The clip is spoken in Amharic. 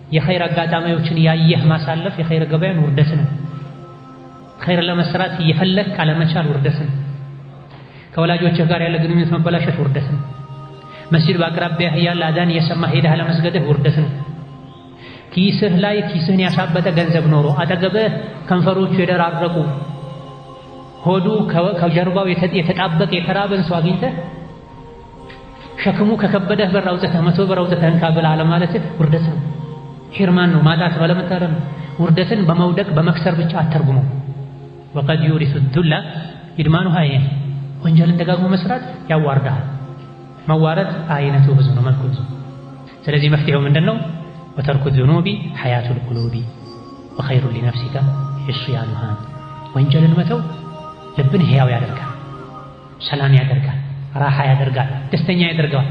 የኸይር አጋጣሚዎችን ያየህ ማሳለፍ የኸይር ገበያን ውርደት ነው። ኸይር ለመስራት እየፈለግክ አለመቻል ውርደት ነው። ከወላጆችህ ጋር ያለ ግንኙነት መበላሸት ውርደት ነው። መስጂድ በአቅራቢያህ እያለ አዛን እየሰማህ ሄደህ አለመስገድህ ውርደት ነው። ኪስህ ላይ ኪስህን ያሳበጠ ገንዘብ ኖሮ አጠገብህ ከንፈሮቹ የደራረቁ ሆዱ ከጀርባው የተጣበቀ የተራበን ሰው አግኝተህ ሸክሙ ከከበደህ ብር አውጥተህ 100 ብር አውጥተህ እንካ ብለህ አለማለትህ ውርደት ነው። حرمان ነው፣ ማጣት ባለመታደል ነው። ውርደትን በመውደቅ በመክሰር ብቻ አተርጉመው። وقد يورث الذل إدمانها ይሄ ወንጀልን ደጋግሞ መስራት ያዋርዳል። መዋረድ አይነቱ ብዙ ነው፣ መልኩ ብዙ። ስለዚህ መፍትሄው ምንድን ነው? وترك الذنوب حياة القلوب وخير لنفسك عصيانها። ወንጀልን መተው ልብን ሕያው ያደርጋል፣ ሰላም ያደርጋል፣ ራሓ ያደርጋል፣ ደስተኛ ያደርገዋል።